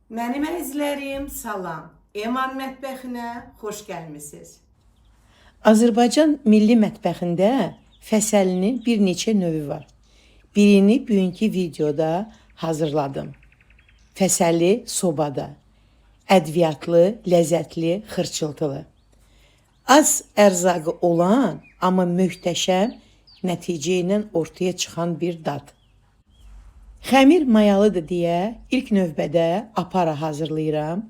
Mənim əzizlərim, salam. Eman mətbəxinə xoş gəlmisiniz. Azərbaycan milli mətbəxində fəsəlinin bir neçə növü var. Birini bugünkü videoda hazırladım. Fəsəli sobada. Ədviyyatlı, ləzzətli, xırçıltılı. Az ərzağı olan, amma möhtəşəm nəticə ilə ortaya çıxan bir dad. Xəmir mayalıdır deyə ilk növbədə apara hazırlayıram.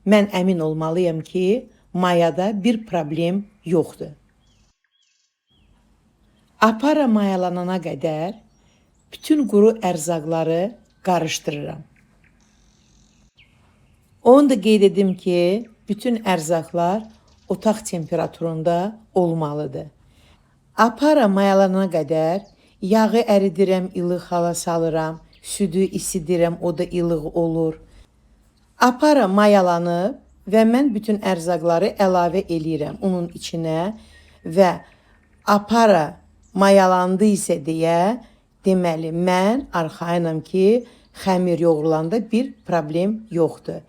Mən əmin olmalıyam ki, mayada bir problem yoxdur. Apara mayalanana qədər bütün quru ərzaqları qarışdırıram. Onu da qeyd edim ki, bütün ərzaqlar otaq temperaturunda olmalıdır. Apara mayalanana qədər yağı əridirəm, ilıq hala salıram, südü isidirəm, o da ilıq olur. Apara mayalanıb və mən bütün ərzaqları əlavə eləyirəm unun içinə və apara mayalandı isə deyə, deməli mən arxayınam ki, xəmir yoğrulanda bir problem yoxdur.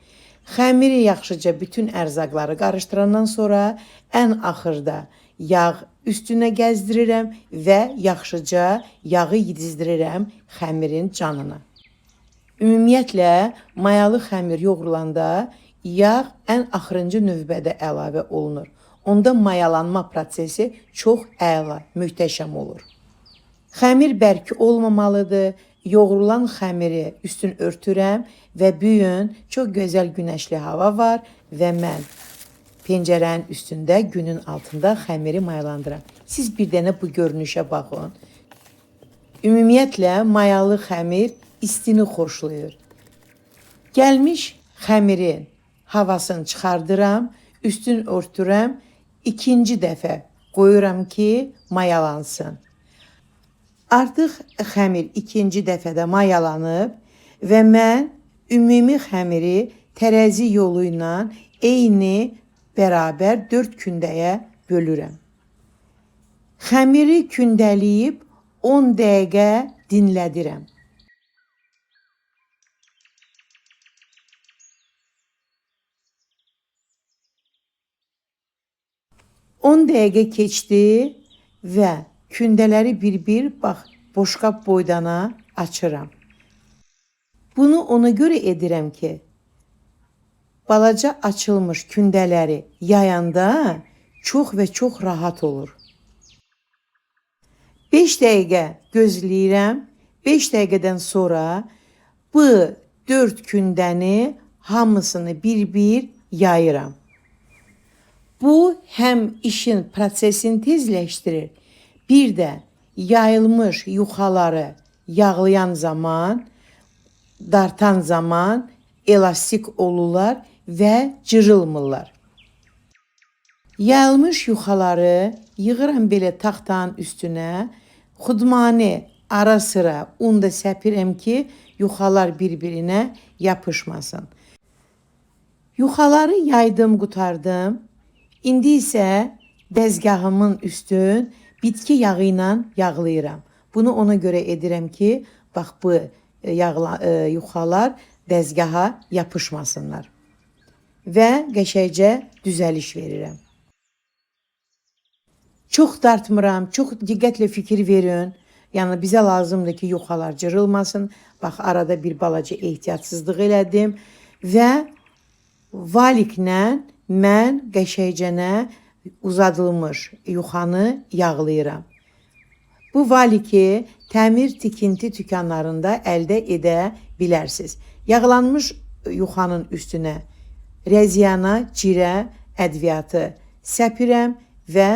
Xəmiri yaxşıca bütün ərzaqları qarışdırandan sonra ən axırda yağ üstünə gəzdirirəm və yaxşıca yağı yedizdirirəm xəmirin canına. Ümumiyyətlə, mayalı xəmir yoğrulanda yağ ən axırıncı növbədə əlavə olunur. Onda mayalanma prosesi çox əla, möhtəşəm olur. Xəmir bərk olmamalıdır. Yoğrulan xəmiri üstün örtürəm və bu gün çox gözəl günəşli hava var və mən pəncərənin üstündə günün altında xəmiri mayalandıram. Siz bir dənə bu görünüşə baxın. Ümumiyyətlə mayalı xəmir istini xoşlayır. Gəlmiş xəmirin havasını çıxardıram, üstün örtürəm, ikinci dəfə qoyuram ki, mayalansın. Artıq xəmir ikinci dəfədə mayalanıb və mən ümumi xəmiri tərəzi yolu ilə eyni bərabər 4 kündəyə bölürəm. Xəmiri kündələyib 10 dəqiqə dinlədirəm. On dəqiqə keçdi və kündələri bir-bir bax boşqab boydana açıram. Bunu ona görə edirəm ki, balaca açılmış kündələri yayanda çox və çox rahat olur. 5 dəqiqə gözləyirəm. 5 dəqiqədən sonra bu 4 kündəni hamısını bir-bir yayıram. Bu həm işin prosesini tezləşdirir, bir də yayılmış yuxaları yağlayan zaman, dartan zaman elastik olurlar və cırılmırlar. Yayılmış yuxaları yığıram belə taxtanın üstünə, xudmani ara sıra un da səpirəm ki, yuxalar bir-birinə yapışmasın. Yuxaları yaydım, qurtardım. İndi isə dəzgahımın üstün bitki yağı ilə yağlayıram. Bunu ona görə edirəm ki, bax bu yuxalar dəzgaha yapışmasınlar. Və qəşəngcə düzəliş verirəm. Çox dartmıram, çox diqqətlə fikir verin. Yəni bizə lazımdır ki, yuxalar cırılmasın. Bax arada bir balaca ehtiyatsızlıq elədim və valiklə mən qəşəngcənə uzadılmış yuxanı yağlayıram. Bu valiki təmir tikinti dükanlarında əldə edə bilərsiniz. Yağlanmış yuxanın üstünə rəziyana, cirə ədviyyatı səpirəm və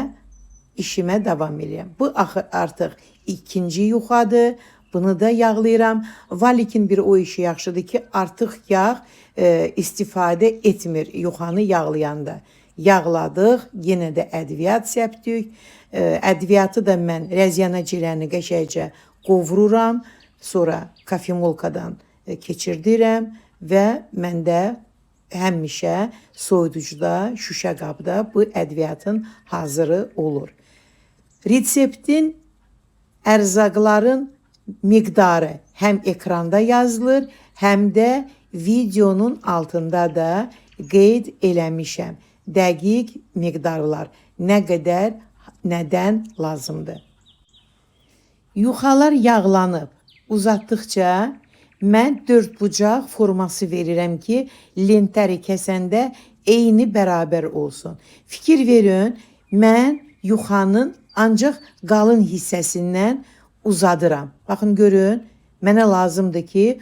işimə davam edirəm. Bu axı artıq ikinci yuxadır. Bunu da yağlayıram. Valikin bir o işi yaxşıdır ki, artıq yağ istifadə etmir yuxanı yağlayanda. Yağladıq, yenə də ədviyyat səpdik. Ədviyyatı da mən rəziyana cirəni qəşəngcə qovururam. Sonra kofemolkadan keçirdirəm və məndə həmişə soyuducuda, şüşə qabda bu ədviyyatın hazırı olur. Reseptin ərzaqların miqdarı həm ekranda yazılır, həm də Videonun altında da qeyd eləmişəm. Dəqiq miqdarlar, nə qədər, nədən lazımdır. Yuxalar yağlanıb. Uzatdıqca mən dörd bucaq forması verirəm ki, lentləri kəsəndə eyni bərabər olsun. Fikir verin, mən yuxanın ancaq qalın hissəsindən uzadıram. Baxın görün, mənə lazımdır ki,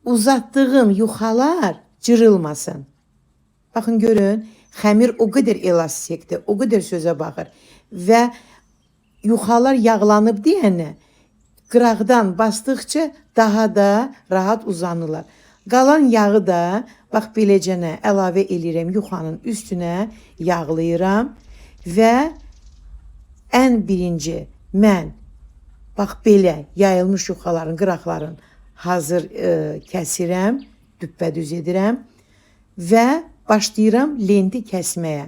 uzatdığım yuxalar cırılmasın. Baxın görün, xəmir o qədər elastikdir, o qədər sözə baxır və yuxalar yağlanıb deyənə qıraqdan basdıqca daha da rahat uzanırlar. Qalan yağı da bax beləcənə əlavə eləyirəm yuxanın üstünə, yağlayıram və ən birinci mən bax belə yayılmış yuxaların qıraqlarını hazır kəsirəm, düppədüz edirəm və başlayıram lenti kəsməyə.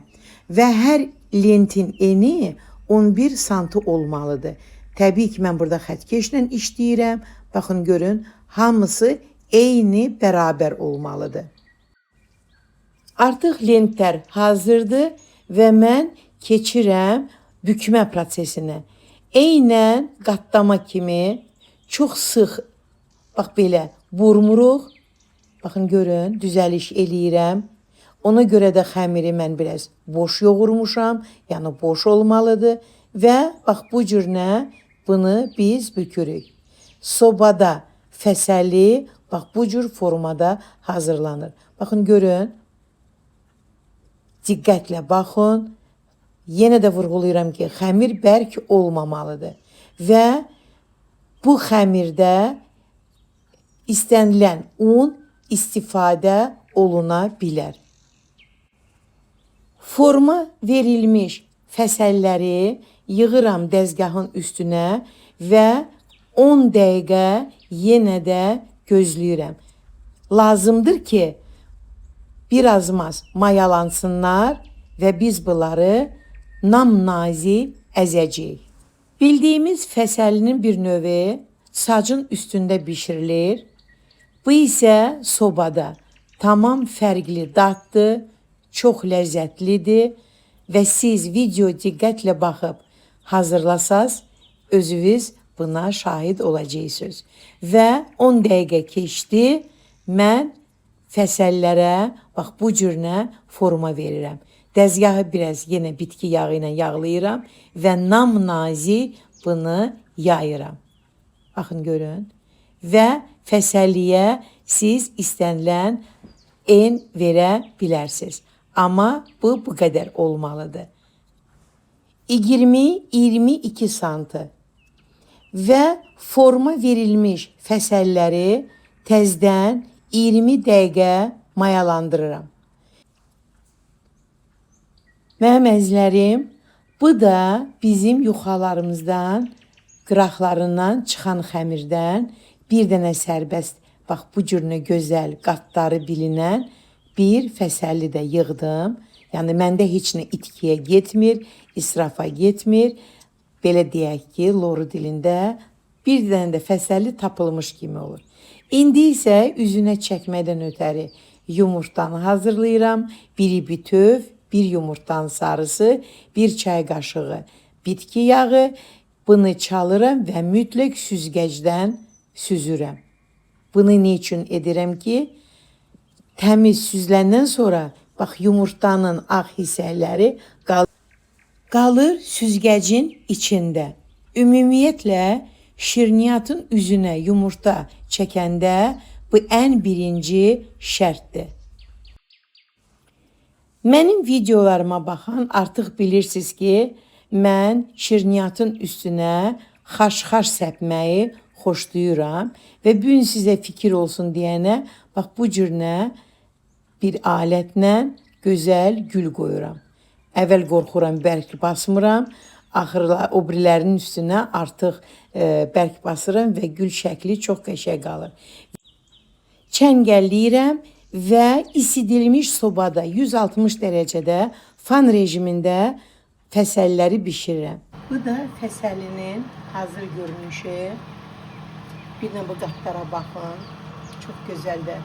Və hər lentin eni 11 santı olmalıdır. Təbii ki, mən burada xəttkeşlə işləyirəm. Baxın görün, hamısı eyni bərabər olmalıdır. Artıq lentlər hazırdır və mən keçirəm bükmə prosesinə. Eynən qatlama kimi çox sıx, bax belə vurmuruq. Baxın görün, düzəliş eləyirəm. Ona görə də xəmiri mən biraz boş yoğurmuşam, yəni boş olmalıdır və bax bu cür nə bunu biz bükürük. Sobada fəsəli bax bu cür formada hazırlanır. Baxın görün, diqqətlə baxın. Yenə də vurğulayıram ki, xəmir bərk olmamalıdır və bu xəmirdə istənilən un istifadə oluna bilər. Forma verilmiş fəsəlləri yığıram dəzgahın üstünə və 10 dəqiqə yenə də gözləyirəm. Lazımdır ki, biraz maz mayalansınlar və biz bunları nam-nazik əzəcəyik. Bildiyimiz fəsəlinin bir növü sacın üstündə bişirilir. Bu isə sobada. Tamam fərqli daddır, çox ləzzətlidir və siz video diqqətlə baxıb hazırlasaz, özünüz buna şahid olacaqsınız. Və 10 dəqiqə keçdi, mən fəsəllərə bax bu cür nə forma verirəm. Dəzgahı biraz yenə bitki yağı ilə yağlayıram və nam-nazik bunu yayıram. Baxın görün. Və fəsəlliyə siz istənilən en verə bilərsiniz. Amma bu qədər olmalıdır. 20-22 santı və forma verilmiş fəsəlləri təzdən 20 dəqiqə mayalandırıram. Mənim əzizlərim, bu da bizim yuxalarımızdan, qıraqlarından çıxan xəmirdən bir dənə sərbəst, bax bu cür nə gözəl qatları bilinən bir fəsəlli də yığdım. Yəni məndə heç nə itkiyə getmir, israfa getmir. Belə deyək ki, loru dilində bir dənə də fəsəlli tapılmış kimi olur. İndi isə üzünə çəkmədən ötəri yumurtanı hazırlayıram. Biri bütöv, bir yumurtanın sarısı, bir çay qaşığı bitki yağı. Bunu çalıram və mütləq süzgəcdən süzürəm. Bunu nə üçün edirəm ki, təmiz süzüləndən sonra bax yumurtanın ağ hissələri qalır süzgəcin içində. Ümumiyyətlə şirniyyatın üzünə yumurta çəkəndə bu ən birinci şərtdir. Mənim videolarıma baxan artıq bilirsiniz ki, mən şirniyyatın üstünə xaşxaş səpməyi xoşlayıram və bu gün sizə fikir olsun deyənə bax bu cür nə bir alətlə gözəl gül qoyuram. Əvvəl qorxuram, bərk basmıram. Axırda o birilərinin üstünə artıq bərk basıram və gül şəkli çox qəşəng qalır. Çəngəlləyirəm və isidilmiş sobada 160 dərəcədə fan rejimində fəsəlləri bişirirəm. Bu da fəsəlinin hazır görünüşü. Bir də bu qatlara baxın. Çox gözəl də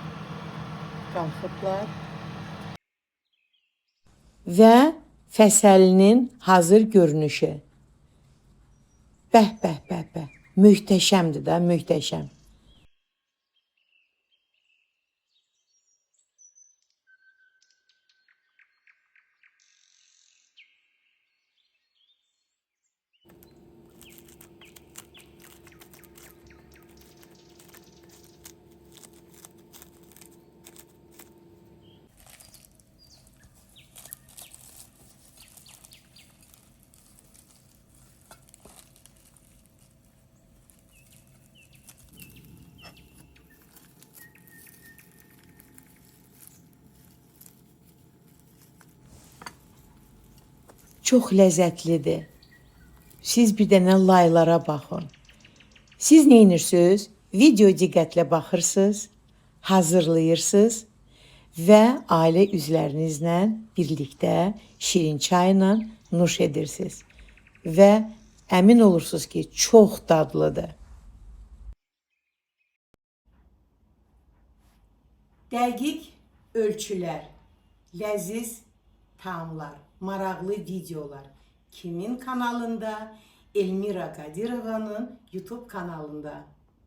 qalxıblar. Və fəsəlinin hazır görünüşü. Bəh, bəh, bəh, bəh. Möhtəşəmdir də, möhtəşəm. Çox ləzzətlidir. Siz bir dənə laylara baxın. Siz nə edirsiniz? Video diqqətlə baxırsınız, hazırlayırsınız və ailə üzvlərinizlə birlikdə şirin çayla nuş edirsiniz. Və əmin olursunuz ki, çox dadlıdır. Dəqiq ölçülər, ləziz taamlar, maraqlı videolar kimin kanalında? Elmira Qadirovanın YouTube kanalında.